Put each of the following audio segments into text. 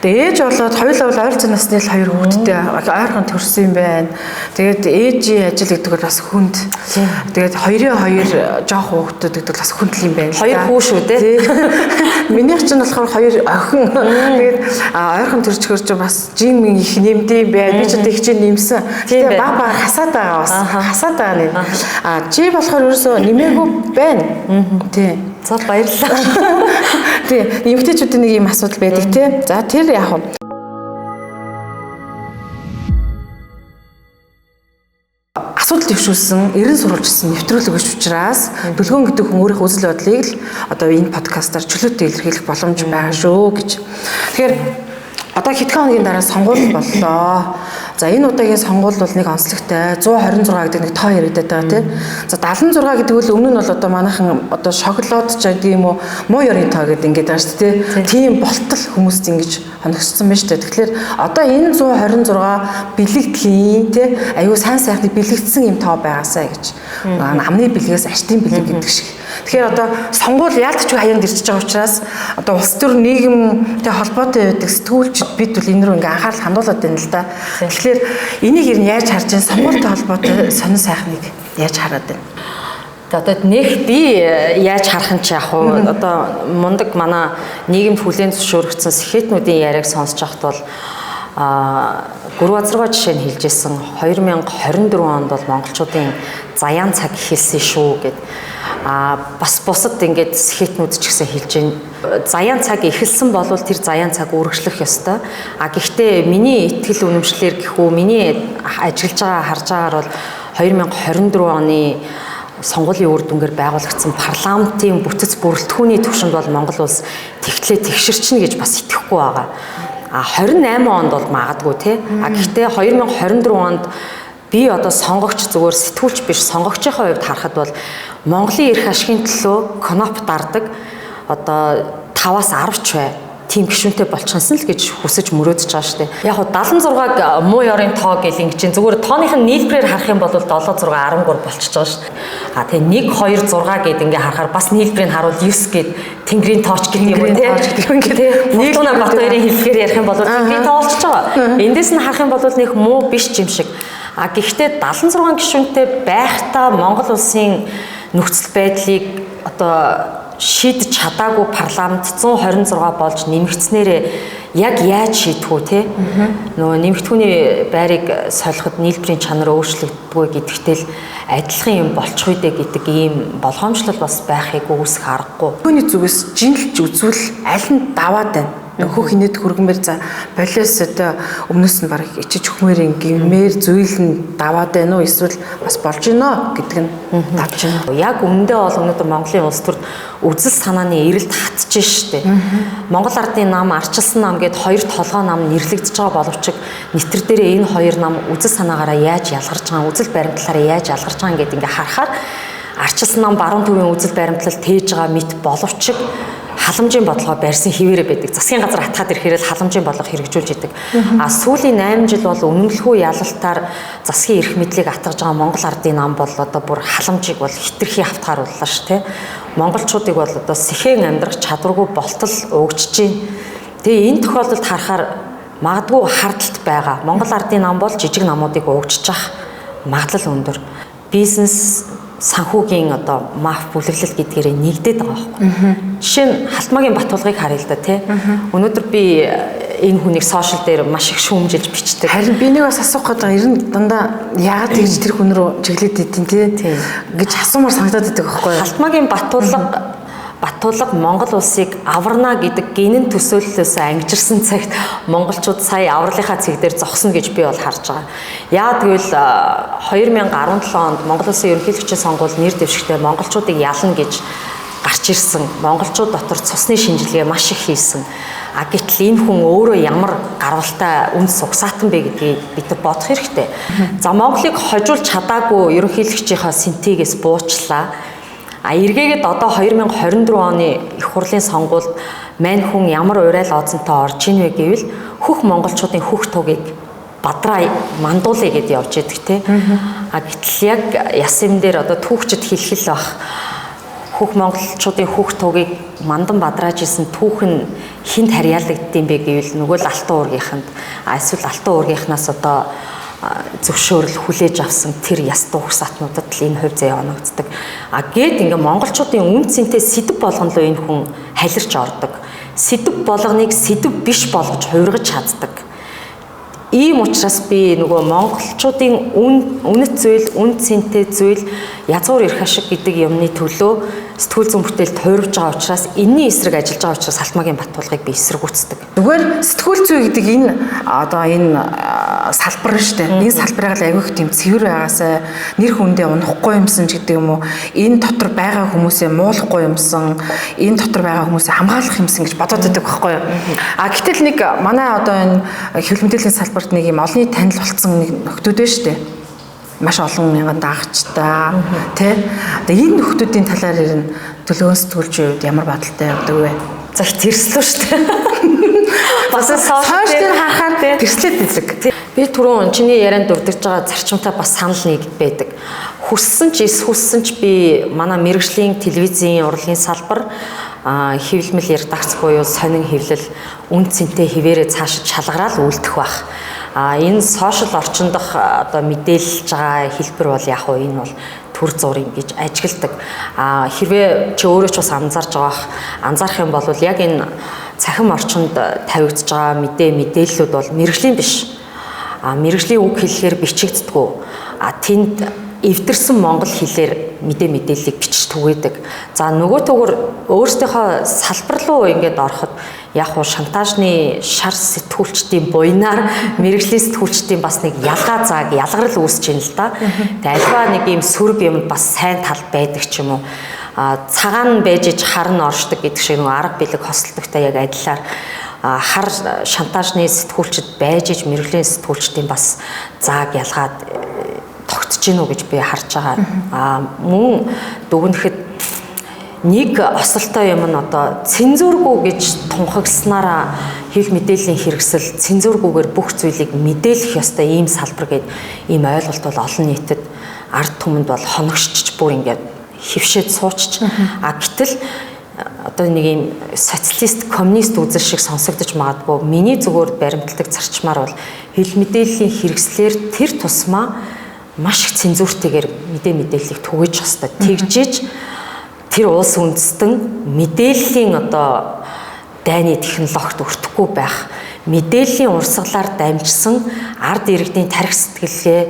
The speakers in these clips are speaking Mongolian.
Тэгээ ээж болоод хоёулаа бол ойролцоо насны л хоёр хүүхэдтэй ойрхон төрсөн юм байна. Тэгээд ээжийн ажил гэдэг бол бас хүнд. Тэгээд хоёрын хоёр жоох хүүхдүүд гэдэг бол бас хүнд л юм байна. Хоёр хүү шүү дээ. Минийх чинь болохоор хоёр охин. Тэгээд ойрхон төрчгөр чинь бас жин мэн их нэмдэм байна. Би ч одоо их чинь нэмсэн. Тэгээд баг баг хасаад байгаа бас. Хасаад байгаа нэ. А чи болохоор ерөөсөө нэмээгүй байна. Тий. За баярлалаа. Тий. Эмэгтэйчүүдийн нэг ийм асуудал байдаг тий. За тэр яг уу асуудал дэвшүүлсэн, эрен сурвалжсан нэвтрүүлэг биш учраас Бөлгөөн гэдэг хүн өөрийнх үзэл бодлыг л одоо энэ подкастаар чөлөөтэй илэрхийлэх боломж байгаа шүү гэж. Тэгэхээр одоо хэдхэн хоногийн дараа сонгуул боллоо. За энэ удаагийн сонгуул бол нэг онцлогтой 126 гэдэг нэг тоо яригадаад байгаа тийм. За 76 гэдэг үл өмнө нь бол одоо манайхан одоо шоколад ч гэдэг юм уу муу ёрын тоо гэдэг ингээд байгаа шүү дээ тийм. Тийм болтол хүмүүст ингэж хоногссон байна шүү дээ. Тэгэхээр одоо энэ 126 бэлэгдлийн тийм аюу сайн сайхныг бэлэгдсэн юм тоо байгаасаа гэж. Амны бэлгээс аштын бэлэг гэдэг шиг. Тэгэхээр одоо сонгуул яалтчгүй хаяанд ирчихэж байгаа учраас одоо улс төр нийгэмтэй холбоотой байдаг сэтгүүлчид бид бол энэ рүү ингээ анхаарал хандуулад байна л да. Тэгэхээр энийг ер нь яаж харж байна? Сонгуультай холбоотой сонин сайхныг яаж хараад байна? Одоо нэх би яаж харах нь ч яг уу одоо мундаг манай нийгэмд хүлээн зөвшөөрөгдсөн сэхэтнүүдийн яриаг сонсож байхад бол Гүрвазарга жишээ нь хэлжсэн 2024 онд бол монголчуудын заяан цаг эхэлсэн шүү гэд. Бас бусад ингээд сэхэтнүүд ч гэсэн хэлж байна. Заяан цаг эхэлсэн бол тэр заяан цаг үргэлжлэх ёстой. Гэхдээ миний итгэл үнэмшлэр гэх үү, миний ажиллаж байгаа харж байгаагаар бол 2024 оны сонгуулийн үр дүнгээр байгуулагдсан парламентын бүтэц бүрэлдэхүүний түвшинд бол Монгол улс тэгтлээ тэгшэрчнэ гэж бас итгэхгүй байгаа. 28 онд бол магадгүй тий. Гэхдээ 2024 онд би одоо сонгогч зүгээр сэтгүүлч биш сонгогчийнхаа хувьд харахад бол Монголын эрх ашигын төлөө кноп дардаг одоо 5-аас 10 ч бай тийм гишүүнтэй болчихсон л гэж хүсэж мөрөөдөж байгаа шүү дээ. Яг хуу 76-г муу ёрын тоо гэл ингэ чинь зүгээр тооных нь нийлбэрээр харах юм бол 7 6 13 болчихж байгаа шүү дээ. Тэгээ 1 2 6 гэд ингээ харахаар бас нийлбэрийг харуул 9 гэд тэнгэрийн тооч гэдэг юм уу тий. Фортуна Бат хоёрын хэллэгээр ярих юм бол тэнгэрийн тоо болчихж байгаа. Эндээс нь харах юм бол нэг муу биш юм шиг. Гэхдээ 76 гишүүнтэй байхдаа Монгол улсын нөхцөл байдлыг одоо шийдэж чадаагүй парламент 126 болж нэмэгдснээрээ яг яаж шийдэх үү те? Нөгөө нэмэгдэхүүний байрыг солиход нийлбэрийн чанар өөрчлөгддөггүй гэдэгтэй л адилхан юм болчих үү гэдэг ийм болгоомжлол бас байхыг үүсэх аргагүй. Түүний зүгээс жинлж үзвэл аль нь даваад байна? Нөхөх хинэд хүргэмээр за болоос одоо өмнөөс нь бараг ичиж хөхмээр гимээр зүйл нь даваад байна уу эсвэл бас болж гинөө гэдэг нь давж байна. Яг үнэндээ бол өнөөдөр Монголын улс төрд үзэл санааны эрэлт хатж штэ. Монгол ардын нам, арчилсан нам гэд хоёр толгой нам нэрлэгдэж байгаа боловч нэтэр дээрээ энэ хоёр нам үзэл санаагаараа яаж ялгарч байгаа, үзэл баримтлалаараа яаж ялгарч байгаа гэдээ ингээ харахаар арчилсан нам баруун төвийн үзэл баримтлал тээж байгаа мэт боловч халамжийн бодлогоо барьсан хിവэрэ байдаг. Засгийн газар атгаад ирэхээр л халамжийн бодлого хэрэгжүүлж идэг. Сүүлийн 8 жил бол үнэмлэхүй ялалтаар засгийн эрх мэдлийг атгаж байгаа Монгол ардын нам бол одоо бүр халамжийг бол хитрхи хавтгаарууллаа ш тэ. Монголчуудыг бол одоо сэхэн амьдрах чадваргүй болтол угжиж байна. Тэгээ энэ тохиолдолд харахаар магадгүй хардалт байгаа. Монгол ардын нам бол жижиг намуудыг угжиж ах магадлал өндөр. Бизнес санхүүгийн одоо маф бүлэглэл гэдгээрээ нэгдээд байгаа байхгүй. Жишээ нь Халтмаагийн Батулгыг харъя л да тий. Өнөөдөр би энэ хүнийг сошиал дээр маш их шүүмжилж бичдэг. Харин би нэг бас асуух гээд байгаа. Ер нь дандаа яагаад тэгж тэр хүн рүү чиглээд идэв тий гэж асуумар санагдаад идэг байхгүй юу? Халтмаагийн Батулга Монгол улсыг аварна гэдэг гинэн төсөөллөөс ангижирсан цагт монголчууд сая авралынхаа цэг дээр зогсно гэж би бол харж байгаа. Яагаад гэвэл 2017 онд Монгол улсын ерөнхийлөгчийн сонгуул нэр дэвшигтэй монголчуудыг ялна гэж гарч ирсэн. Монголчууд дотор цусны шинжилгээ маш их хийсэн. Гэтэл энэ хүн өөрөө ямар гарвалтай үнд сугсаатан бэ гэдгийг бид нар бодох хэрэгтэй. За Монголыг хожуулж чадаагүй ерөнхийлөгчийнхаа синтегээс буучлаа. Эргээгээд одоо 2024 оны их хурлын сонгуульд мань хүн ямар уриал оозонтой орж ийн вэ гэвэл хөх монголчуудын хөх тугийг бадраа мандуулъя гэд явж идэг те. Гэтэл яг яс юм дээр одоо түүхчд хэлхэл бах Хөх монголчуудын хөх тугийг мандан бадрааж исэн түүх нь хинт харьяалагддсан бэ гэвэл нөгөө л Алтан уургийнханд, эсвэл Алтан уургийнхнаас одоо зөвшөөрөл хүлээж авсан тэр яс дуухсаатнуудад л энэ хувь заяа оногддог. А гээд ингээ монголчуудын үн цэнтэй сэдв болгонлоо энэ хүн халирч ордог. Сэдв болгоныг сэдв биш болгож хувиргаж чаддаг. Ийм учраас би нөгөө монголчуудын үнэт зүйл, үн цэнтэй зүйл, язгуур эрх ашиг гэдэг юмны төлөө сэтгүүл зүйн бүтээлд хувирж байгаа учраас энэний эсрэг ажиллаж байгаа учраас Салтмаагийн Баттулгыг би эсэргүүцдэг. Зүгээр сэтгүүл зүй гэдэг энэ одоо энэ салбар шүү дээ. Энэ салбарыг л аягүй их тийм цэвэр байгаасай, нэр хүндээ унахгүй юмсан ч гэдэг юм уу. Энэ дотор байгаа хүмүүсээ муулахгүй юмсан, энэ дотор байгаа хүмүүсээ хамгаалах юмсан гэж бодоод байдаг байхгүй юу? А гэтэл нэг манай одоо энэ хэвлэл мэдээллийн салбарт нэг юм олонний танил болцсон нэг нөхдүүд байна шүү дээ. Маш олон мянган дагагчтай тий. Одоо энэ нөхдүүдийн талаар ирнэ төлөөн сэтгүүлчийн хувьд ямар бодолтой явдаг вэ? За их тэрслүү шүү дээ. Бас сошиал дээр харахаар тэрслээд байдаг. Би түрүүн чиний ярианд дурдж байгаа зарчимтай бас санал нэг байдаг. Хүссэн ч эс хүссэн ч би манай мэргэжлийн телевизийн урлагийн салбар хэвлэмэл редакц буюу сонин хэвлэл үн цэнтэй хэвээрээ цаашид шалгараал үлдэх бах. А энэ сошиал орчин дох одоо мэдээлж байгаа хэлбэр бол яг уу энэ бол төр зур юм гэж ажигладаг. А хэрвээ чи өөрөө ч бас анзаарч байгаа анзаарах юм бол яг энэ цахим орчинд тавигдж байгаа мэдээллүүд бол мэргэжлийн биш. А мэргэжлийн үг хэлэхээр бичигддэггүй. А тэнд эвдэрсэн монгол хэлээр мэдээллийг бичиж түгээдэг. За нөгөө төгөр өөрсдийнхөө салбар руу ингээд ороход яг уу шантажны шар сэтгүүлчдийн буйнаар мэргэжлийн сэтгүүлчдийн бас нэг ялгаа зааг ялгарл үүсэж байна л да. Тэгээ альва нэг ийм сөрөг юмд бас сайн тал байдаг ч юм уу. А цагаан байж иж хар нь оршдог гэдэг шиг нөгөө арга бэлэг хосолдогтой яг адилаар хар шантажны сэтгүүлчд байж иж мэргэжлийн сэтгүүлчдийн бас зааг ялгаад тогтож гинүү гэж би харж байгаа. А мөн дүгнэхэд нэг осолтой юм нь одоо цензургүй гэж тунхагснараа хэвлэл мэдээллийн хэрэгсэл цензургүйгээр бүх зүйлийг мэдээлэх ёстой ийм салбар гээд ийм ойлголт бол олон нийтэд ард түмэнд бол хоногшчих бүр ингээд хөвшөөд суучч. А гэтэл одоо нэг ийм социалист, коммунист үзэл шиг сонсогдож магадгүй. Миний зүгээр баримтлагдаг зарчмаар бол хэвлэл мэдээллийн хэрэгслээр тэр тусмаа маш их цензуртэйгээр мэдээллийг түгээж ёстой. Тэгжиж тэр улс үндэстэн мэдээллийн одоо дайны технологид өртөхгүй байх, мэдээллийн урсгалаар дамжсан ард иргэдийн тарих сэтгэлгээ,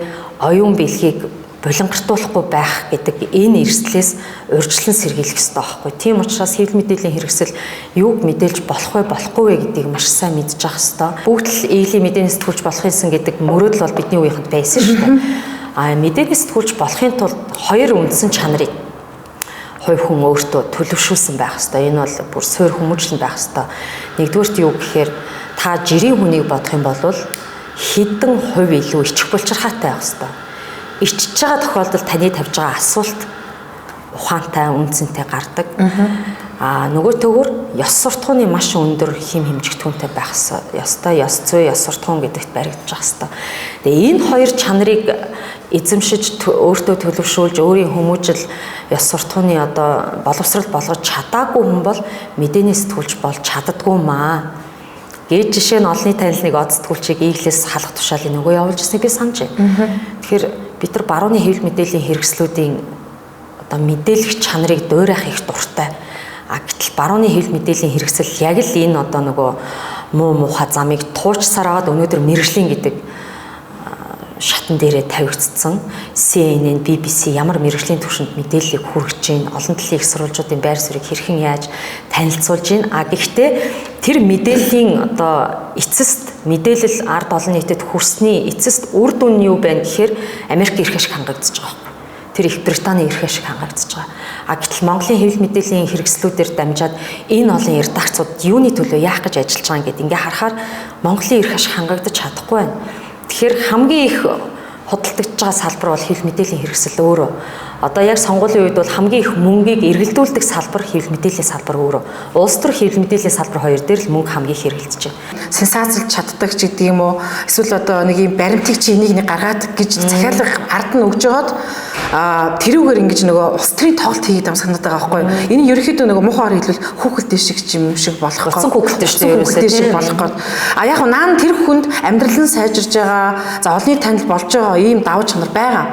оюун бэлгийг булангартуулахгүй байх гэдэг энэ эрсдлээс урьдчилан сэргийлэх ёстой байхгүй. Тийм учраас хэвлэл мэдээллийн хэрэгсэл юуг мэдээлж болох вэ, болохгүй вэ гэдгийг маш сайн мэдж авах ёстой. Бүгд л ийлийн мэдээний сэтгүүлч болох юмсан гэдэг мөрөөдөл бол бидний үеийнхэнд байсан шүү дээ. А мэдээний сэтгүүлч болохын тулд хоёр үндсэн чанарыг хувь хүн өөртөө төлөвшүүлсэн байх ёстой. Энэ бол бүр суур хүмүүжлэн байх ёстой. Нэгдүгээрт юу гэхээр та жирийн хүнийг бодох юм бол хэдэн хувь илүү ичих булчирхаатай байх ёстой. Ичж байгаа тохиолдолд таны тавьж байгаа асуулт ухаантай, үнцэнтэй гардаг. Аа нөгөө төгөр ёс суртахууны маш өндөр хим хэмжигдэхүүнтэй байх ёстой. Ёс зүй, ёс суртахуун гэдэгт баригдаж байх ёстой. Тэгээ энэ хоёр чанарыг эзэмшиж өөртөө төлөвшүүлж өөрийн хүмүүжил ёс суртахууны одоо боловсрол болгож чадаагүй хүн бол мэдээний сэтгүүлч болж чаддгүй маа. Гээд жишээ нь олонний танил нэг од сэтгүүлчийг ийглээс халах тушаалын нөгөө явуулж ирснийг би санаж байна. Тэгэхээр бид нар барууны хэвлэл мэдээллийн хэрэгслүүдийн одоо мэдээлэх чанарыг дуурайх их дуртай. А гэтэл барууны хэвлэл мэдээллийн хэрэгсэл яг л энэ одоо нөгөө муу муухай замыг туучсаар аваад өнөөдөр мэргэжлийн гэдэг шатан дээрээ тавигдсан. CNN, BBC ямар мэргэжлийн түвшинд мэдээллийг хүргэж байна, олон талын их сурвалжуудын байр суурийг хэрхэн яаж танилцуулж байна. А гэхдээ тэр мэдээллийн одоо эцэст мэдээлэл ард олон нийтэд хүрсний эцэст үр дүн нь юу байна гэхээр Америк эрх ашиг хангагдаж байгаа байхгүй. Тэр их Британий эрх ашиг хангагдаж байгаа. А гэтэл Монголын хэвлэл мэдээллийн хэрэгслүүдээр дамжаад энэ олон редакцууд юуны төлөө яах гэж ажиллаж байгаа юм гээд ингээ харахаар Монголын эрх ашиг хангагдаж чадахгүй байна. Тэгэхээр хамгийн их худалдагдж байгаа салбар бол хэвлэл мэдээллийн хэрэгсэл өөрөө. Одоо яг сонгуулийн үед бол хамгийн их мөнгийг эргэлдүүлдэг салбар хэвлэл мэдээллийн салбар өөрөө. Улс төр хэвлэл мэдээллийн салбар хоёр дээр л мөнгө хамгийн их эргэлдэж байна. Сенсацлж чаддаг ч гэдэг юм уу? Эсвэл одоо нэг юм баримтыг чи энийг нэг гаргаад гэж захиалга ард нь өгж байгаад тэрүүгээр ингэж нөгөө улс төрийн тоглолт хийгээд байгаа санагдаад байгаа байхгүй юу? Энэ ерөнхийдөө нөгөө муухай хэлбэл хүүхэлдэй шиг юм шиг болох гоо. Уцсан хүүхэлдэй шүү дээ. Хүүхэлдэй шиг болох гоо. А яг наан тэр хүнд амьдрал нь сайжирж байгаа, за олонний танил болж байгаа ийм давуу чанар байгаа.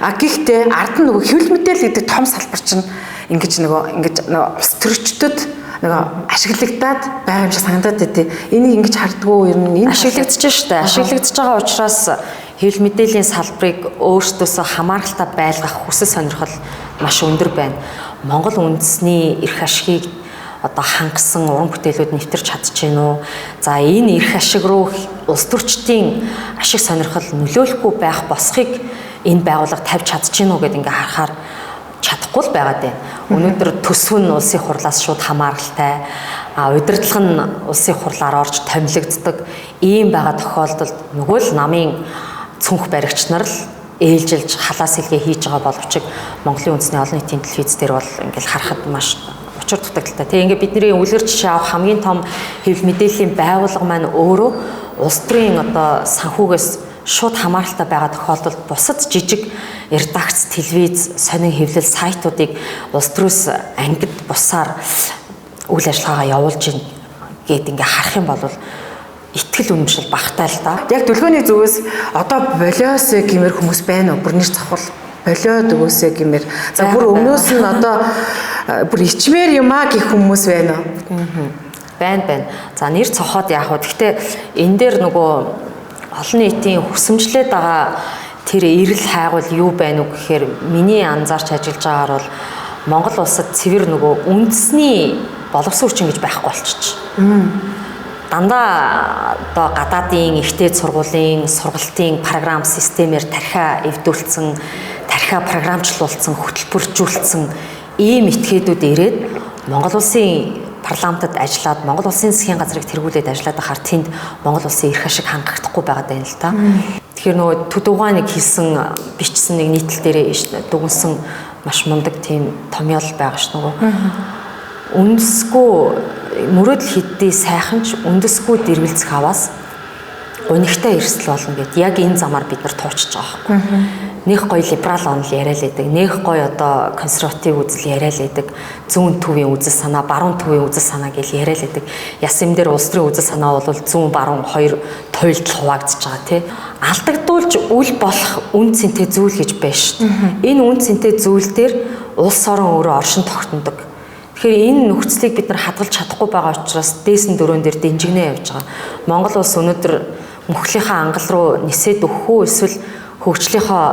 А гэхдээ ард нь нөгөө хэвлэл мэдээлэл гэдэг том салбар чинь ингэж нөгөө ингэж нөгөө улс төрчдөд нөгөө ашиглагдаад байгаа юм шиг санагдаад байдیں۔ Энийг ингэж хардггүй ер нь энэ ашиглагдаж штэ. Ашиглагдаж байгаа учраас хэвлэл мэдээллийн салбарыг өөрсдөөсөө хамааралтай байлгах хүсэл сонирхол маш өндөр байна. Монгол үндэсний эрх ашигыг одоо хангасан уран бүтээлүүд нэвтэрч чадчихэв үү? За энэ эрх ашиг руу улс төрчдийн ашиг сонирхол нөлөөлөхгүй байх босхийг энэ байгууллага тавьж чадчихэв үү гэдээ ингээ харахаар чадахгүй л байгаад байна. Өнөөдөр төсөв нь улсын хурлаас шууд хамааралтай, удирдлага нь улсын хурлаар орж томилогддог ийм байгаа тохиолдолд нөгөө л намын цүнх баригч нар л ээлжилж халаас хэлгээ хийж байгаа боловч Монголын үндэсний олон нийтийн телевиз дээр бол ингээл харахад маш учир дутагдaltaй. Тэгээ ингээ бидний үлгэр жишээ авах хамгийн том хэвлэл мэдээллийн байгууллага маань өөрөө улс төрийн одоо санхүүгээс шууд хамааралтай байгаа тохиолдолд бусад жижиг редакц, телевиз, сонин хэвлэл сайтуудыг улс төрөөс ангид бусаар үйл ажиллагаагаа явуулж гин гээд ингээ харах юм бол итгэл үнэмшил багтай л да. Яг дүлгөөний зүгээс одоо болиосоо гэмээр хүмүүс байна уу? Бүр нэр цохол болиод өгөөсэй гэмээр. За бүр өмнөөс нь одоо бүр ичмээр юм а гэх хүмүүс байна уу? Байна. За нэр цохоод яах вэ? Гэхдээ энэ дээр нөгөө олон нийтийн хүсэмжлээд байгаа тэр эрэл хайгуул юу байна уу гэхээр миний анзаарч ажиллаж байгаагаар бол Монгол улсад цэвэр нөгөө үндэсний боловсон хүчин гэж байхгүй болчих. Дандаа одоо гадаадын ихтэй сургуулийн сургалтын програм системээр тархиа эвдүүлсэн, тархиа програмчлуулсан, хөтөлбөржүүлсэн ийм этгээдүүд ирээд Монгол улсын парламентод ажиллаад Монгол улсын засгийн газрыг тэргүүлээд ажиллаад байхаар тэнд Монгол улсын эрх ашиг хангагдахгүй байгаад байна л та. Тэгэхээр нөгөө төдөвгөө нэг хийсэн бичсэн нэг нийтлэл дээрээ дүгнсэн маш мундаг тийм томьёол байгаа ш нөгөө. Үндэсгүй мөрөөдөл хэдий сайхан ч үндэсгүй дэргэлзэх аваас гунигтай эрсдэл болно гэд яг энэ замаар бид нар туучж байгаа байхгүй. Нэх гоё либерал онол яриа л байдаг. Нэх гоё одоо консерватив үзэл яриа л байдаг. Зүүн төвийн үзэл санаа, баруун төвийн үзэл санаа гэж яриа л байдаг. Яс юм дээр улс төрийн үзэл санаа бол зүүн баруун хоёр туйлдал хуваагдчихж байгаа тий. Алдагдуулж үл болох үн цэнтэй зүйл гэж байна шүү дээ. Энэ үн цэнтэй зүйл дээр улс орон өөрөө оршин тогтнодог. Тэгэхээр энэ нөхцөлийг бид нар хадгалж чадахгүй байгаа учраас дээсэн дөрөөн дээр дэнжигнээ явж байгаа. Монгол улс өнөөдөр мөхлийнхаа ангал руу нисээд өгөх үү эсвэл хөгжлийнхөө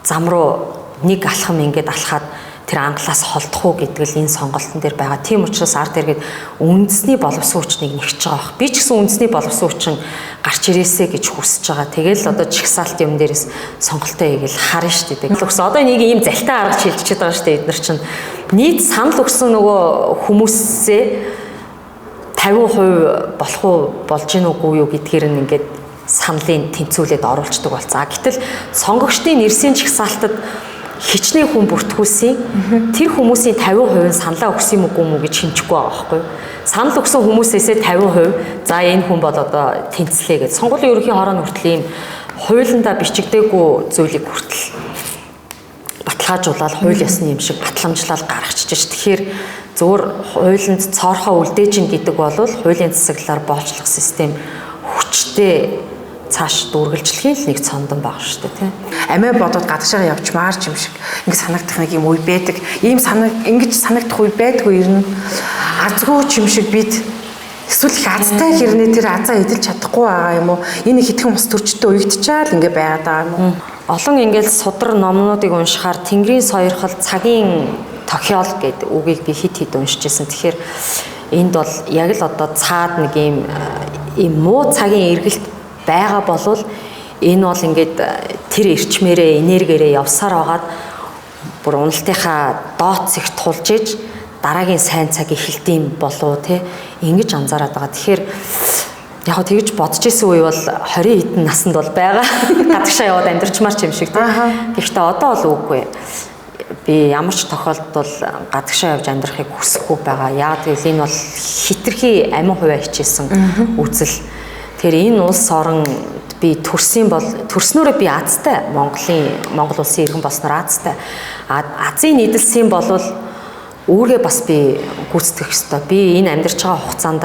зам руу нэг алхам ингээд алхаад тэр ангалаас холдох уу гэдэг л энэ сонголтон дээр байгаа. Тийм учраас ард иргэд үндэсний боловсон хүчнийг нэгж байгаа бох. Би ч гэсэн үндэсний боловсон хүчин гарч ирээсэ гэж хүсэж байгаа. Тэгэл одоо жигсаалт юм дээрээс сонголтоо хийгээл харна шүү дээ. Тэгсэн одоо нэг ийм залтай арга шилжчихэд байгаа шүү дээ. Эдгээр чинь нийт санал өгсөн нөгөө хүмүүсээ 50% болох уу болж гин үгүй юу гэдгээр нь ингээд саналын тэнцвүүлээд оруулцдаг болцоо. Гэтэл сонгогчдын нэрсийн жагсаалтад хичнээн хүн бүртгүүлсэн тэр хүмүүсийн 50% нь саналаа өгсөн юм уу гэж хэмжихгүй байгаа байхгүй юу? Санал өгсөн хүмүүсээсээ 50% за энэ хүн бол одоо тэнцлээ гэж. Сонгуулийн ерөнхий хороо нь хүртэл ийм хуулиндаа бичигдээгүй зүйлийг хүртэл баталгаажуулаад хууль ёсны юм шиг батламжлал гаргачихж. Тэгэхээр зөвхөн хуулинд цоорхоо үлдээж ин гэдэг бол хуулийн засаглалаар боолчлох систем хүчтэй цааш дүүргэлжлэхийн л нэг цондон байгаа шүү дээ тий. Амиа бодоод гадагшаа явчмаар ч юм шиг ингэ санагдах нэг юм үе байдаг. Ийм санаг ингэж санагдах үе байдгүй ер нь азгүй ч юм шиг бид эсвэл их азтай хэрнээ тэр азаа эдэлж чадахгүй байгаа юм уу? Энэ хитгэн ус төрчтэй уягдчаал ингэ байгаад байгаа юм уу? Олон ингээл судар номнуудыг уншихаар Тэнгэрийн сойрхол цагийн тохиол гэдэг үгийг би хит хит уншиж байсан. Тэгэхээр энд бол яг л одоо цаад нэг ийм муу цагийн эргэлт байгаа болвол энэ бол ингээд тэр эрчмээрээ энергиэрээ явсаар байгаад бүр уналтынхаа доод цэгт тулж иж дараагийн сайн цаг эхэлдэм болов те ингэж анзаараад байгаа. Тэгэхээр яг хөө тэгж бодож исэн үе бол 20 хэдэн наснд бол байгаа. Гадагшаа яваад амьдрчмаар ч юм шиг те. Гэхдээ одоо бол үгүй. Би ямар ч тохиолдолд бол гадагшаа явж амьдрахыг хүсэхгүй байгаа. Яг гэвэл энэ бол хитрхи амин хувиа хичээсэн үзэл. Тэгэхээр энэ улс орон Би төрсөн бол төрснөөрөө би азтай, Монгол улсын иргэн болсноор азтай. А азын нийдэлсэн бол үүргээ бас би гүйцэтгэх ёстой. Би энэ амьдарч байгаа хугацаанд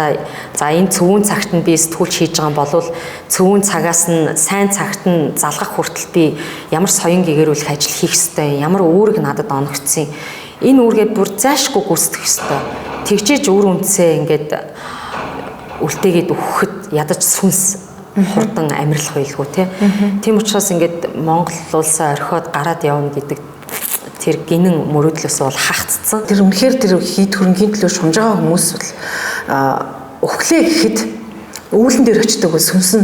за энэ цөвүүн цагт нь би сэтгүүлч хийж байгаа бол цөвүүн цагаас нь сайн цагт нь залгах хүртэл би ямар соён гэгэрүүлэх ажил хийх ёстой, ямар үүрэг надад оногдсон. Энэ үүргээ бүр зайшгүй гүйцэтгэх ёстой. Тэгжээж үр үндсээ ингээд үлдээгээд өгөхөд ядаж сүнс хурдан амирлах байлгүй тий. Тийм учраас ингээд Монгол улсаа орхиод гараад явна гэдэг тэр гинэн мөрөөдлөөс бол хахацсан. Тэр үнэхээр тэр хийд хөрөнгийн төлөө шунж байгаа хүмүүс бол өхлөө гэхэд үүлэн дээр очдөг бол сүнсэн.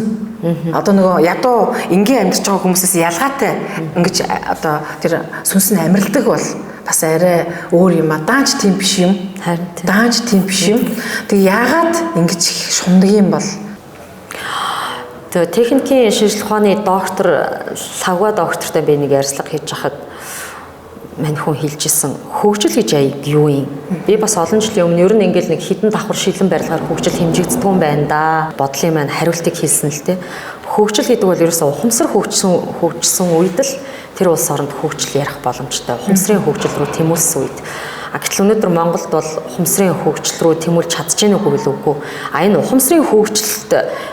Одоо нөгөө ядуу энгийн амьдарч байгаа хүмүүсээс ялгаатай ингэж одоо тэр сүнс нь амирладаг бол бас арай өөр юм а. Даанч тийм биш юм. Харин тийм. Даанч тийм биш юм. Тэг яагаад ингэж шундаг юм бол? Тэгээ техникийн шинжлэх ухааны доктор Лавга доктортай би нэг ярилцлага хийж хахад мань хүн хэлж исэн хөгжил гэж юу юм? Би бас олон жилийн өмнө ер нь ингээл нэг хідэн давхар шилэн барилгаар хөгжил хэмжигддэг юм байна да. Бодлын маань хариултыг хэлсэн л те. Хөгжил гэдэг бол ерөөсөө ухамсар хөгжсөн үед л тэр улс оронд хөгжил ярих боломжтой. Ухамсарын хөгжил рүү тэмүүлсэн үед. А гэтэл өнөөдөр Монголд бол ухамсарын хөгжил рүү тэмүүлж чадж гэнэ үгүй л үгүй. А энэ ухамсарын хөгжилд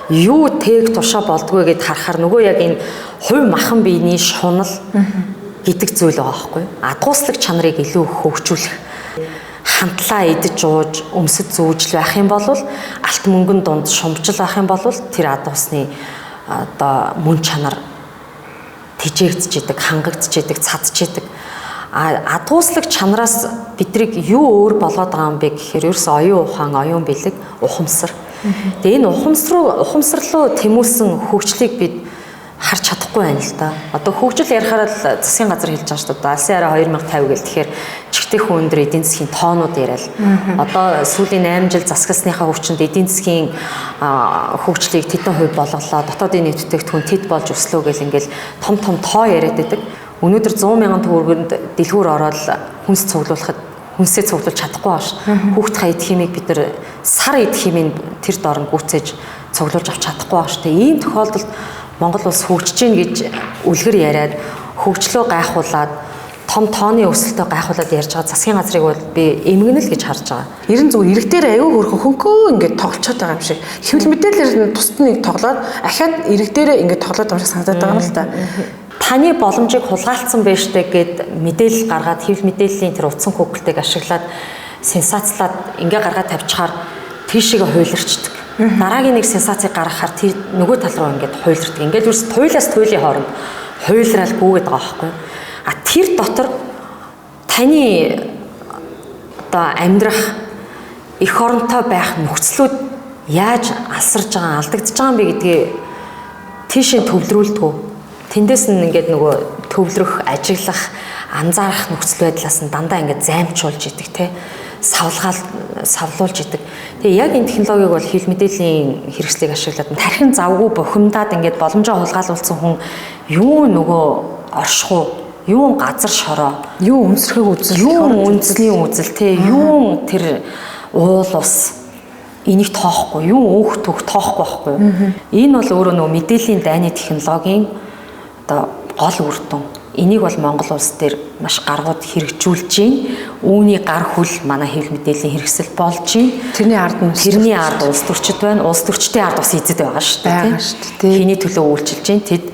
юу тээг тушаа болдгоо гэд харахаар нөгөө яг энэ хувь махан биений шунал гэдэг зүйл байгаа байхгүй. Адгууслаг чанарыг илүү хөгжүүлэх, хамтлаа идэж ууж, өмсөж зүүжл байх юм бол алт мөнгөн дунд шумжил байх юм бол тэр адгуусны одоо мөн чанар тэжээгдэж идэг, хангагдж идэг, цадж идэг. А адгууслаг чанараас бидрийг юу өөр болгоод байгаа юм бэ гэхээр ерөөсөө оюун ухаан, оюун бэлэг, ухамсар. Тэгээ энэ ухамсар руу тэмүүлсэн хөгжлийг бид харж чадахгүй байна л да. Одоо хөгжил ярихаараа л засгийн газар хэлж байгаа шүү дээ. Алсын яриа 2050 гэл тэгэхээр чигтэйхэн өндөр эдийн засгийн тоонууд яриад. Одоо сүүлийн 8 жил засагласныхаа хүчинд эдийн засгийн хөгжлийг тэдэн хувь болголоо. Дотоодын нийт бүтээгдэхүүн тэд болж өслөө гэл ингээл том том тоо яриад байдаг. Өнөөдөр 100 мянган төгрөгөнд дэлгүүр ороод хүнс цуглуулахад хүнсээ цуглуулж чадахгүй байна шүү. Хүүхд хаа идэх юмыг бид нар сар идэх юмыг тэр доор нь гүйцээж цуглуулж авч чадахгүй байна шүү. Ийм тохиолдолд Монгол улс хөгжиж гин гэж үлгэр яриад хөгжлөө гайхуулаад том тооны өсөлтөө гайхуулаад ярьж байгаа засгийн газрыг бол би эмгэнэл гэж харж байгаа. Ерэн зүгээр ирэг дээр аюу хөрхөн хөнкөө ингээд тоглолцоод байгаа юм шиг. Хэвлэл мэдээлэлээр тусад нэг тоглоод ахаад ирэг дээрээ ингээд тоглоод байгаа юм шиг санагдаад байгаа юм л та. Таны боломжийг хулгайлцсан байж тээ гэд мэдээлэл гаргаад хэвлэл мэдээллийн тэр утсан Google-ийг ашиглаад сенсацлаад ингээ гаргаад тавьчихаар тийшээгээ хуйларчдаг. Дараагийн нэг сенсацийг гаргахаар тэр нөгөө тал руу ингээд хуйлардаг. Ингээд ерөөс туйлаас туйлын хооронд хуйлраал гүгээд байгаа байхгүй. А тэр дотор таны одоо амьдрах эх оронтой байх нөхцлүүд яаж алсарж байгаа, алдагдж байгаа юм бэ гэдгээ тийшээ төвлөрүүлдэг. Тэндээс нь ингээд нөгөө төвлөрөх, ажиглах, анзаарах нөхцөл байдлаас нь дандаа ингээд займчуулж идэг те. Савлуулж идэг. Тэгээ яг энэ технологиг бол хэвлэл мэдээллийн хэрэгслийг ашиглаад тархин завгүй бухимдаад ингээд боломжоо хулгайлуулсан хүн юу нөгөө оршихуу, юу газар шороо, юу өмсрөхийг үзэл, юу үндэсний үзэл те, юу тэр уул ус энийг тоохгүй, юу өөх төх тоохгүй байхгүй. Энэ бол өөрөө нөгөө мэдээллийн дайны технологийн одоо гол үр дүн. Энийг бол Монгол улс дээр маш гаргууд хэрэгжүүлж байна. Үүний гар хүл манай хэвлэл мэдээллийн хэрэгсэл болж байна. Тэрний ард нь тэрний ард улс төрчид байна. Улс төрчдийн ард бас эзэд байгаа шүү дээ. Хэний төлөө үйлчилж байна? Тэд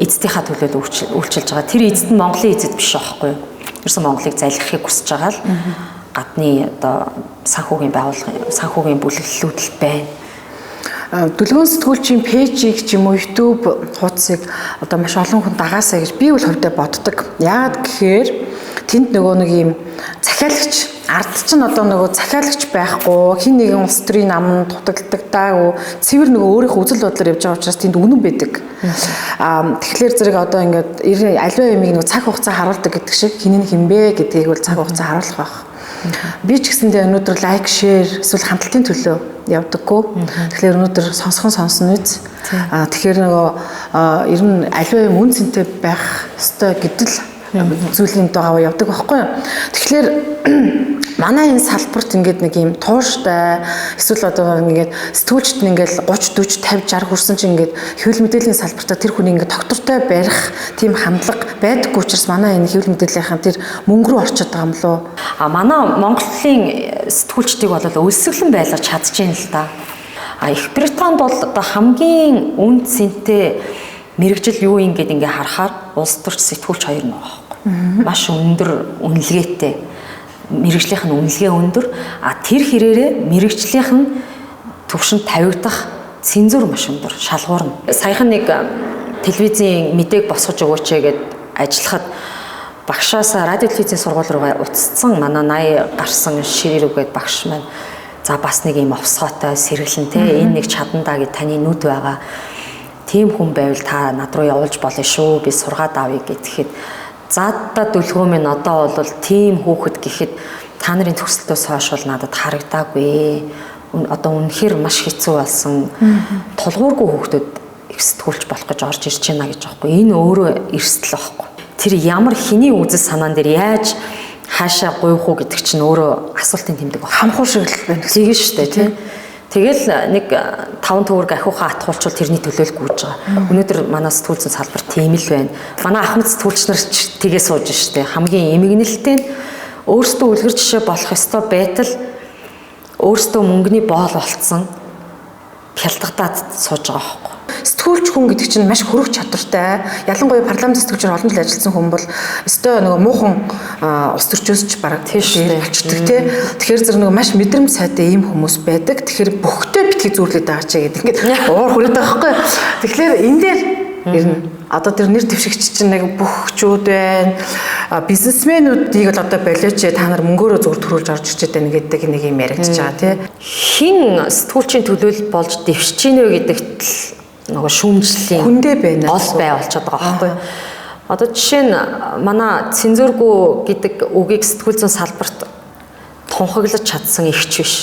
эзэдийнхаа төлөө үйлчилж байгаа. Тэр эзэд нь Монголын эзэд биш байхгүй юу? Ерөөсөн Монголыг залхихыг хүсэж байгаа л гадны одоо санхүүгийн байгууллагын санхүүгийн бүлэглэлүүд л байна. Дүлгөөн сэтгүүлчийн пэйжийг ч юм уу YouTube хуудсыг одоо маш олон хүн дагаасаа гэж би бол хувьдаа боддог. Яагаад гэхээр тэнд нөгөө нэг юм захиалагч ард чинь одоо нөгөө захиалагч байхгүй, хин нэгэн улс төрийн нам дутагдагдаагүй, цэвэр нөгөө өөрийнх үзэл бодлоор явж байгаа учраас тэнд үнэн байдаг. Тэгэхээр зэрэг одоо ингээд аливаа юмыг нөгөө цаг хугацаа харуулдаг гэдэг шиг хин нь хинбэ гэдгийг бол цаг хугацаа харуулах байх. Би ч гэсэндээ өнөөдөр лайк, шеэр эсвэл хандлтын төлөө явдаггүй. Тэгэхээр өнөөдөр сонсхон сонсно үз. Тэгэхээр нөгөө ер нь аливаа юм үн цэнтэй байх ёстой гэдэл зүйлийн дагуу явдаг байхгүй юу. Тэгэхээр Манай энэ салбарт ингээд нэг юм тууштай эсвэл одоо ингээд сэтгүүлчд нь ингээд 30 40 50 60 хүрсэн чинь ингээд хэвлэл мэдээллийн салбартаа тэр хүний ингээд тогтвортой барих тийм хандлага байдаггүй учраас манай энэ хэвлэл мэдээллийнхэн тэр мөнгө рүү орчод байгаа юм лөө. А манай Монголын сэтгүүлчдийг бол өлсгөлэн байлгаж чадчихээн л да. А Их Британд бол одоо хамгийн үн цэнтэй мэрэгжил юу юм гээд ингээ харахаар улс төрч сэтгүүлч хоёр нь байгаа байхгүй. Маш өндөр үнэлгээтэй. Мэргэжлийнх нь үнэлгээ өндөр, а тэр хэрээрээ мэргэжлийнх нь төвшөнд тавигдах цензур маш өндөр, шалгуурна. Саяхан нэг телевизийн мэдээг босгож өгөөч гээд ажиллахад багшаасаа радио телевизийн сургууль руугаа уцсан манай 80 гарсан ширээ рүүгээд багш маань за бас нэг юм овсгоотой сэргэлэн те энэ нэг чадандаа гэд таны нүд байгаа. Тийм хүн байвал та над руу явуулж болно шүү. Би сургаад авъя гэхэд заадаа дүлгөө минь одоо бол тийм хүүхэд гэхэд та нарын төгсөлтөөс хойш бол надад харагдаагүй. Одоо үнэхээр маш хэцүү болсон. Тулгуургүй хүүхдүүд их сэтгүүлч болох гэж орж ирж байна гэж аахгүй. Энэ өөрөө эрсдэл аахгүй. Тэр ямар хиний үзэл санаан дээр яаж хаашаа гуйх уу гэдэг чинь өөрөө асуултын тэмдэг баг. Хамхуу шиг л байна. Тийм шүү дээ тий. Тэгэл нэг 5 төгрөг ахиухаа атгуулчвал тэрний төлөөл гүйж байгаа. Өнөөдөр манай сэтгүүл зүйн салбар тийм л байна. Манай ахмад сэтгүүлч нар ч тгээ сууж штэ. Хамгийн эмгэнэлтэй нь өөрсдөө үлгэр жишээ болох ёстой байтал өөрсдөө мөнгөний боол болцсон хялтгадаад сууж байгаа байхгүй. Сэтгүүлч хүн гэдэг чинь маш хөрөх чадвартай. Ялангуяа парламент сэтгүүлчээр олон жил ажилласан хүн бол өстой нөгөө муухан улс төрчөөс ч бараг тийш болчдөг тий. Тэгэхээр зэрэг нөгөө маш мэдрэмж сайтай ийм хүмүүс байдаг. Тэгэхээр бүхтэй битгий зүүрлээд байгаа чи гэдэг ингээд уур хүрээд байгаа байхгүй. Тэгэхээр энэ дээр ер нь одоо тэр нэр дэвшигч чинь нэг бүхчүүд байна. Бизнесмэнүүдийг л одоо болооч та нар мөнгөөрөө зүгээр төрүүлж орж ирчээд байна гэдэг нэг юм яригдчихэж байгаа тий. Хин сэтгүүлчийн төлөөлөл болж дэвшиж гинэ гэдэгт л нөгөө шүүмжлэлийн хүндээ байна. Гол бай болчиход байгаа байхгүй юу? Одоо жишээ нь манай цензургүй гэдэг үгийг сэтгүүл зүйн салбарт тунхаглаж чадсан ихч биш.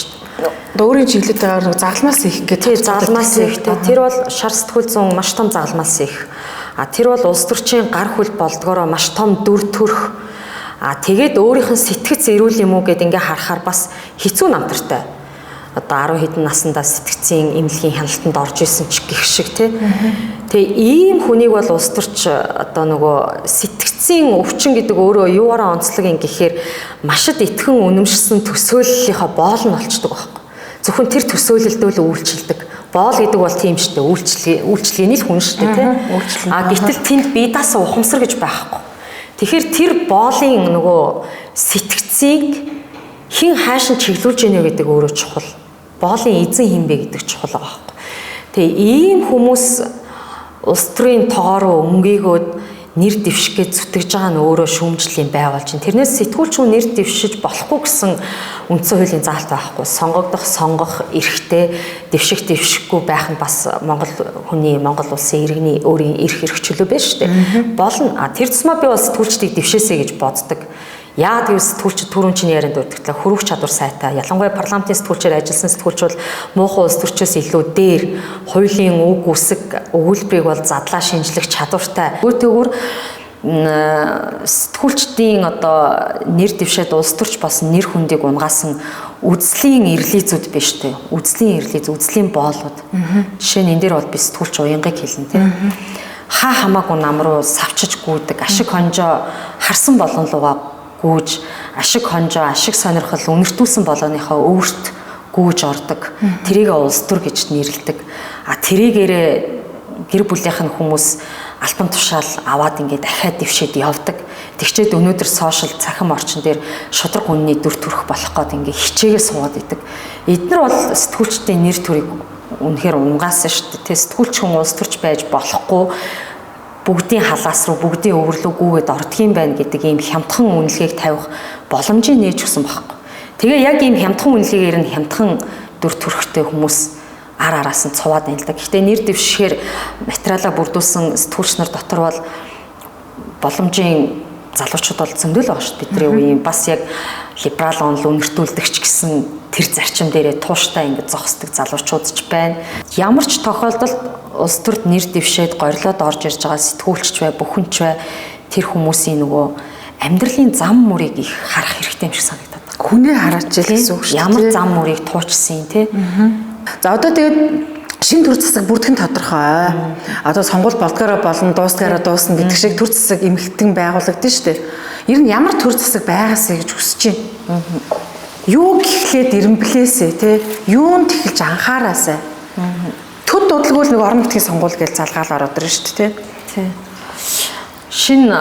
Одоо өөрийн чиглэлд байгаа загалмаас их гэдэг. Тий, загалмаас их тий. Тэр бол шар сэтгүүл зүйн маш том загалмаас их. А тэр бол улс төрчийн гар хүл болдгоороо маш том дүр төрх. А тэгээд өөрийнх нь сэтгц эрүүл юм уу гэд ингээ харахаар бас хэцүү намтартай. Одоо 10 хэдэн наснда сэтгцийн эмнэлгийн хяналтанд орж исэн ч гэх шиг тий. Тэгээ ийм хүнийг бол улс төрч одоо нөгөө сэтгцийн өвчин гэдэг өөрөө юугаараа онцлог юм гэхээр машид итгэн үнэмшсэн төсөөллийнхаа боол нь болчдөг байхгүй. Зөвхөн тэр төсөөлөлдөө л үйлчилдэг. Боол гэдэг бол тийм шүү дээ. Үйлчлэгээний л хүн шүү дээ тий. А гэтэл тэнд бие даасан ухамсар гэж байхгүй. Тэгэхээр тэр боолын нөгөө сэтгцийг хэн хаашин чиглүүлж ийнэ гэдэг өөрөө чухал. Боолын эзэн хин бэ гэдэг чухал байгаа байхгүй. Тэгээ ийм хүмүүс улс төрийн тоогоор өнгийгөөд нэр дэвших гэж зүтгэж байгаа нь өөрөө шүүмжлэлийн бай болж байна. Тэрнээс сэтгүүлч хүн нэр дэвшиж болохгүй гэсэн үндсэн хуулийн заалт байхгүй. Сонгогдох, сонгох эрхтэй, дэвших, дэвшихгүй байх нь бас Монгол хүний, Монгол улсын иргэний өөрийн эрх эрх чөлөө байна шүү дээ. Болно. А тэр тусмаа би бол сэтгүүлчдийг дэвшээсэй гэж боддог. Яагаад гэвэл сэтгүүлч түрүүн чиний ярианд дурдлаглаа хөрвөх чадвар сайтай. Ялангуяа парламентын сэтгүүлчээр ажилласан сэтгүүлч бол муухан улс төрчөөс илүү дээр хуулийн үг үсэг өгүүлбэрийг бол задлаа шинжлэх чадвартай. Гүйтгүүр сэтгүүлчдийн одоо нэр дэвшээд улс төрч болсон нэр хүндийг унгаасан үзлийн эрлийзүүд биш үү? Үзлийн эрлийз, үзлийн боолууд. Жишээ нь энэ дээр бол би сэтгүүлч уянгыг хэлнэ тийм. Хаа хамаагүй нам руу савчиж гүйдэг, ашиг хонжоо харсан болгон лугаа гүйж, ашиг хонжоо, ашиг сонирхол үнэртүүлсэн болгоныхоо өвөрт гүйж ордог. Тэрийг улс төр гэж нэрлэдэг. А тэрийгээрээ гэр бүлийнх нь хүмүүс альбан тушаал аваад ингээд дахиад дэвшээд явдаг. Тэгчээд өнөөдөр сошиал цахим орчин дээр шудраг үнний дүр төрх болох гээд ингээд хичээгээ суугаад идэг. Эднэр бол сэтгүүлчдийн нэр төрийг үнэхээр унгаасан шүү дээ. Тэ сэтгүүлч хүн улс төрч байж болохгүй. Бүгдийн халаас руу бүгдийн өвөрлөө гүгээд ордгийм байна гэдэг ийм хямдхан үнэлгээг тавих боломжийг нээж өгсөн байхгүй. Тэгээ яг ийм хямдхан үнэлгээгээр нь хямдхан дүр төрхтэй хүмүүс ар араас нь цуваад байна л да. Гэхдээ нэр дэвшихээр материалаа бүрдүүлсэн сэтгүүлч нар дотор бол боломжийн залуучууд бол зөндөл байгаа шүү дээ. Бидний үеийн бас яг либерал онол үнэртүүлдэгч гэсэн тэр зарчим дээрээ тууштай ингэж зогсдог залуучууд ч байна. Ямар ч тохиолдолд улс төрд нэр дэвшээд горилоод орж ирж байгаа сэтгүүлч бай, бүхэнч бай тэр хүмүүсийн нөгөө амьдралын зам мөрийг их харах хэрэгтэй юм шиг санагдаад. Хүнээ хараач л гэсэн үг шүү дээ. Ямар зам мөрийг туучсан тий. За одоо тэгээд шинэ төр засаг бүрдэх нь тодорхой. Одоо сонгуул болдгоороо болно, дуусгаараа дуусна гэдэг шиг төр засаг эмхтэн байгуулагдана шүү дээ. Ер нь ямар төр засаг байгаасай гэж хүсэж байна. Юу гэхлээр эрэмблээсэй тий. Юунд эхэлж анхаараасай. Төд дудалгүй л нэг орон нутгийн сонгуул гэж залгаал ороод ирнэ шүү дээ тий. Шинэ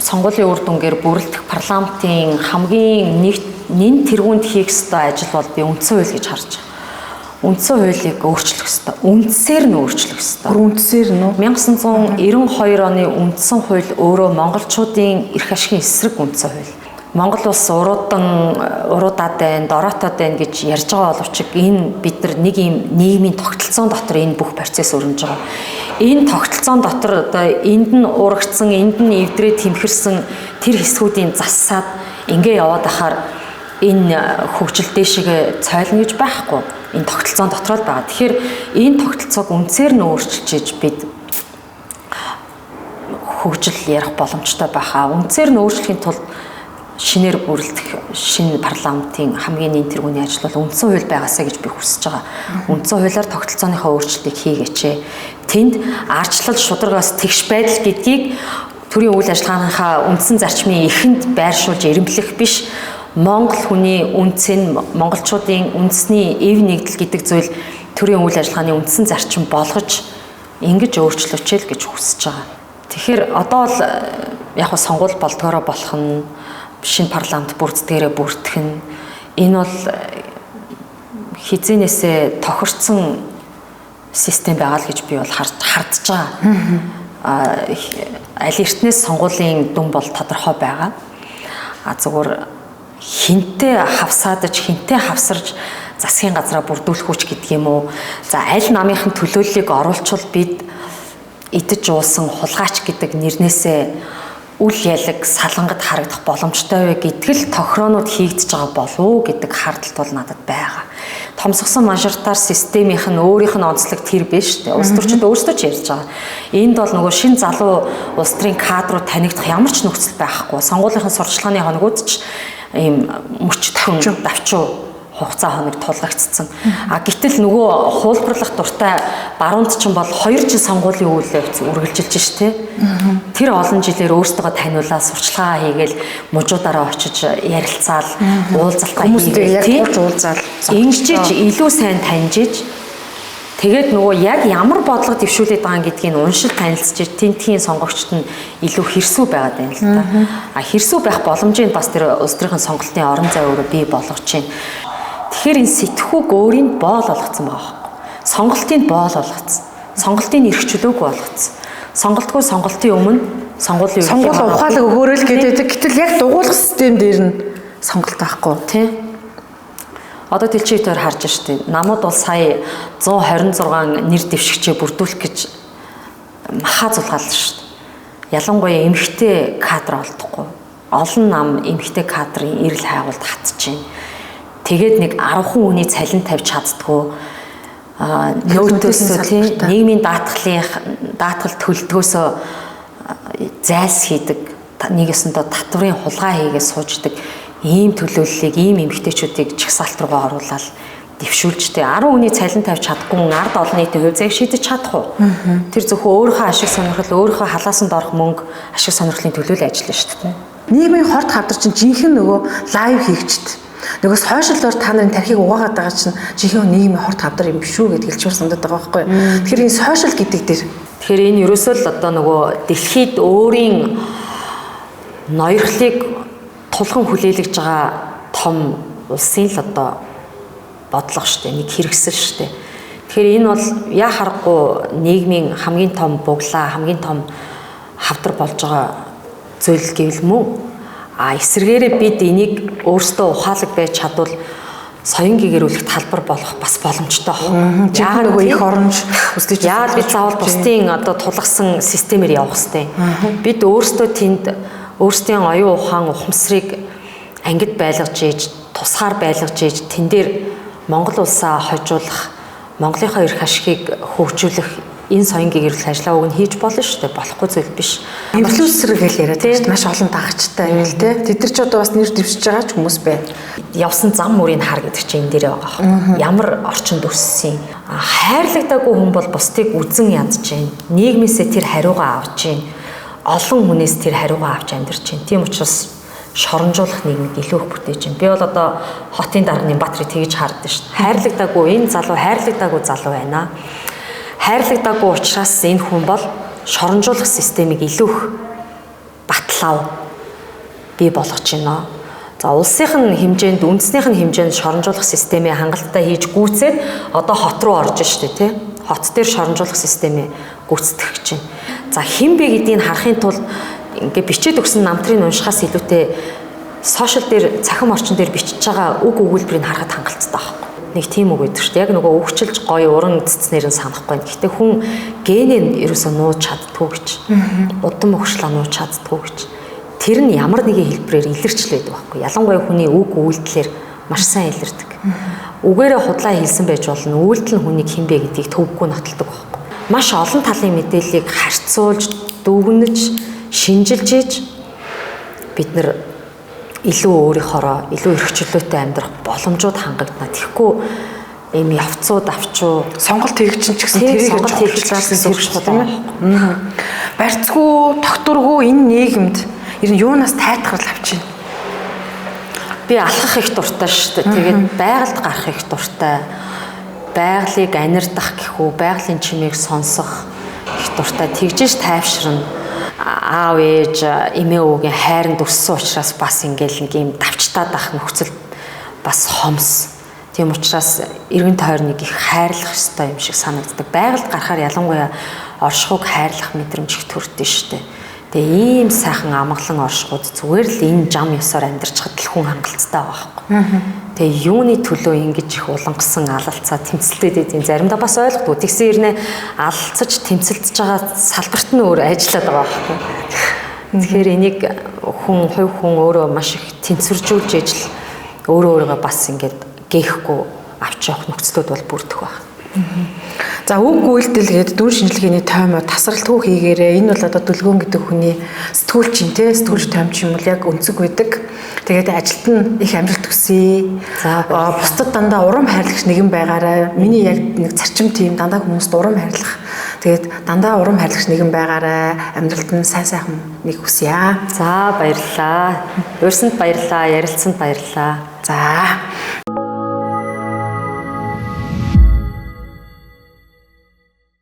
сонгуулийн үр дүнгээр бүрэлдэх парламентын хамгийн нэн тэргуунд хийх ёстой ажил бол би үндсэн хууль гэж харж байгаа. Үндсэн хуулийг өөрчлөх ёстой. Үндсээр нь өөрчлөх ёстой. Үндсээр нь үү? 1992 оны үндсэн хууль өөрөө монголчуудын эрх ашигын эсрэг үндсэн хууль. Монгол улс уруудаад байна, дороотоод байна гэж ярьж байгаа боловч энэ бид нар нэг юм нийгмийн тогтолцоон дотор энэ бүх процесс өрнөж байгаа. Энэ тогтолцоон дотор одоо энд нь урагцсан, энд нь эвдрээ тэмхэрсэн тэр хэсгүүдийн зассаад ингээ яваад ахаар энэ хөгжил дээшээ цойлно гэж байхгүй. Энэ тогтолцоон дотор л байгаа. Тэгэхээр энэ тогтолцоог үндсээр нь өөрчилж иж бид хөгжил ярих боломжтой байхаа. Үндсээр нь өөрчлөхийн тулд шинээр бүрэлдэх шинэ парламентын хамгийн нэн тэргүүний ажил бол үндсэн хууль байгаасаа гэж би хүсэж байгаа. Үндсэн хуулиар тогтолцооныхоо өөрчлөлтийг хийгээч. Тэнд ардчлал шударгаас тэгш байдал гэдгийг төрийн үйл ажиллагааныхаа үндсэн зарчмын эхэнд байршуулж эрэмблэх биш. Монгол хүний үндсэн нь монголчуудын үндэсний эв нэгдэл гэдэг зүйл төрийн үйл ажиллагааны үндсэн зарчим болгож ингэж өөрчлөөч л гэж хүсэж байгаа. Тэгэхээр одоо л яг хөө сонгуул болдгоороо болох нь шинэ парламент бүрддгээрээ бүрдэх нь энэ бол хизэнээсээ тохирцсон систем байгаа л гэж би бол хардж байгаа. Аль эртнээс сонгуулийн дүн бол тодорхой байгаа. А зүгээр хинтээ хавсаадаж, хинтээ хавсарж засгийн газраа бүрдүүлэх хүч гэдэг юм уу? За аль намынхан төлөөллийг оруулчвал бид идэж уусан хулгайч гэдэг нэрнээсээ үл ялаг салангад харагдах боломжтой вэ гэдэг л тохироонууд хийгдэж байгаа болов уу гэдэг хардтал бол надад байгаа. Томсгосон мажоритар системийнх нь өөрийнх нь онцлог тэр биш үү? Улс төрчид өөрсдөө ч ярьж байгаа. Энд бол нөгөө шинэ залуу улс төрийн кадрууд танигдах ямар ч нөхцөл байхгүй. Сонгуулийн сурчлагын хоногуд ч ийм мөчтхөн давчуу хугацаа хоног тулгагдсан. А гэтэл нөгөө хуулбарлах дуртай баруунд ч бол 2 жил сонгуулийн үйл явц үргэлжилж ш тэ. Тэр олон жилээр өөрсдөө таниулаад сурчлагаа хийгээл мужуудаараа очиж ярилцаал, уулзалтаа хийгээл яг хурж уулзаал ингэж илүү сайн таньжиж тэгээд нөгөө яг ямар бодлого дэвшүүлээд байгаа гэдгийг уншил танилцж тентхийн сонгогчд нь илүү хэрсүү байгаад байна л да. А хэрсүү байх боломжийг бас тэр улс төрийн сонголтын орон зай өөрөө бий болгож байна. Тэгэхээр энэ сэтгхүүг өөрийн боол болгоцсон байгаа байхгүй. Сонголтын боол болгоцсон. Сонголтын эрх чөлөөгүй болгоцсон. Сонголтгүй сонголтын өмнө сонгуулийн сонгуул ухаалаг өгөөрэй л гэдэг. Гэтэл яг дугуулах систем дээр нь сонголт байхгүй. Тий. Одоо дэлхийдээр харж штеп. Намууд бол сая 126 нэр дэвшигчээ бүрдүүлэх гэж маха зулгаалсан штеп. Ялангуяа эмэгтэй кадр олдохгүй. Олон нам эмэгтэй кадрын эрэл хайгуулд хатж байна. Тэгээд нэг 10 хүний цалин тавьж чаддгүй нөөтөөсөө тийм нийгмийн даатгал төлдгөөсөө зайлс хийдэг нэг ёсондоо татврын хулгай хийгээ сууждаг ийм төлөөллийг ийм эмэгтэйчүүдийг чагсаалт руугаа оруулаад дэвшүүлжтэй 10 хүний цалин тавьж чадахгүй ард олон нийтийн хувь заяаг шийдэж чадах уу? Тэр зөвхөн өөрийнхөө ашиг сонирхол, өөрийнхөө халаасанд орох мөнгө ашиг сонирхлын төлөө л ажиллана шүү дээ. Нийгмийн хорт хавдар чинь жинхэнэ нөгөө лайв хийгчд. Нөгөө сошиалоор та нарын тархийг угаагаад байгаа чинь жинхэнэ нийгмийн хорт хавдар юм биш үү гэдгийг хэлчихвэр санагдаад байгаа байхгүй юу? Тэгэхээр энэ сошиал гэдэг дээр тэгэхээр энэ ерөөсөө л одоо нөгөө дэлхийд өөрийн ноёрхлыг тулган хүлээлгэж байгаа том улсын л одоо бодлого шүү дээ. Нэг хэрэгсэл шүү дээ. Тэгэхээр энэ бол яа харахгүй нийгмийн хамгийн том буглаа, хамгийн том хавдар болж байгаа зүйл гэвэл мөн. А эсрэгээрээ бид энийг өөрсдөө ухаалаг байж чадвал соён гэгэрүүлэх талбар болох бас боломжтой байна. Яагаад нөгөө их оронж өсдөж яагаад бид заавал бусдын одоо тулгасан системээр явах хэвтэй. Бид өөрсдөө тэнд өөрсдийн оюун ухаан ухамсарыг ангид байлгаж ээж, тусгаар байлгаж ээж тэн дээр Монгол улсаа хожуулах, Монголынхаа эрх ашигыг хөгжүүлэх Энэ соёнгийн эрүүл ажиллаа уг нь хийж болно шүү дээ. Болохгүй зүйл биш. Инфлюенсер гэж яриад байна шүү дээ. Маш олон дагагчтай юм л те. Тэд нар ч одоо бас нэр дэвшиж байгаа ч хүмүүс байна. Явсан зам мөрийг хар гэдэг чинь энэ дээрээ байгаа байхгүй. Ямар орчинд өссөн. Хайрлагдаагүй хүн бол бусдыг үзэн ядж байна. Нийгмээсээ тэр хариугаа авч байна. Олон хүнээс тэр хариугаа авч амьдарч байна. Тийм учраас шоронжуулах нийгмийг илүү их бүтээж байна. Би бол одоо хотын дарганы Батрыг тэгж хардсан шүү дээ. Хайрлагдаагүй энэ залуу хайрлагдаагүй залуу байна. Хайрлагдаагүй учраас энэ хүн бол шоронжуулах системийг илүү их батлав бий болгож байна. За улсынх нь хэмжээнд, үндэснийх нь хэмжээнд шоронжуулах системээ хангалттай хийж гүйцээд одоо хот руу орж штэ тий. Хот дээр шоронжуулах системээ гүйцэтгэх гэж байна. За хэн бэ гэдгийг харахын тулд ингээ бичээд өгсөн намтрыг уншихаас илүүтэй сошиал дээр цахим орчин дээр бичиж байгаа үг өгүүлбэрийг харахад хангалттай байхгүй. Нэг тийм үг өгдөг шүү дээ. Яг нөгөө өвчлж гоё уран цэцнэр нь санахгүй. Гэхдээ хүн генээ ерөөсөө нууж чаддгүй гэж. Удам өгшлөө нууж чаддгүй гэж. Тэр нь ямар нэгэн хэлбэрээр илэрч л байдаг байхгүй. Ялангуяа хүний үг үйлдэлээр маш сайн илэрдэг. Үгээрээ худлаа хэлсэн байж болно. Үйлдэл нь хүнийг хэн бэ гэдгийг төвөггүй нотолдог байхгүй. Маш олон талын мэдээллийг харьцуулж, дүгнэж, шинжилж иж бид нар илүү өөрийнхоороо илүү эрх чөлөөтэй амьдрах боломжууд хангагдана. Тэгэхгүй ийм явцууд авчуу сонголт хийх чинь ч гэсэн тэрийг сонголт хийх чинь тэр чухал тийм ээ. Барьцгүй, тогтворгүй энэ нийгэмд ер нь юунаас тайтгарл авч байна? Би алхах их дуртай шүү дээ. Тэгээд байгальд гарах их дуртай. Байгалыг анирдах гэх үү, байгалийн чимээг сонсох их дуртай. Тэгжээж тайвширна. Аав ээж эмээ өвгийн хайранд өссөн учраас бас ингээл нэг юм давчтаад ах нөхцөл бас хомс. Тийм учраас эргэн тойрныг их хайрлах ёстой юм шиг санагддаг. Байгальд гарахаар ялангуяа оршихуйг хайрлах мэдрэмж их төрдөн шүү дээ. Тэгээ ийм сайхан амгалан оршихуйд зүгээр л энэ жам ёсоор амьдарчхад л хүн хангалттай байгаа байхгүй. Тэгээ юуны төлөө ингэж их улангасан алалцаа тэмцэлдээд идэв. Заримдаа бас ойлгохгүй. Тэгсэн хэрнээ алалцаж тэмцэлдэж байгаа салбарт нь өөр ажиллаад байгаа байхгүй. Тэгэхээр энийг хүн хувь хүн өөрөө маш их тэнцвэржүүлж ижил өөрөө өөрийгөө бас ингэж гээхгүй авч явах нөхцлүүд бол бүрдэх байх. За үг үйлдэл гээд дүн шинжилгээний тоймоо тасралтгүй хийгээрээ. Энэ бол одоо дүлгөөн гэдэг хүний сэтгүүлч юм те, сэтгүүлч тойм ч юм бол яг өнцөг байдаг. Тэгээд ажилд нь их амжилт хүсье. За бусдад дандаа урам хайрлагч нэгэн байгаарай. Миний яг нэг зарчим тийм дандаа хүмүүст урам хайрлах. Тэгээд дандаа урам хайрлагч нэгэн байгаарай. Амьдралд нь сайн сайхан нэг хүсье. За баярлалаа. Урьсанд баярлалаа, ярилцсанд баярлалаа. За.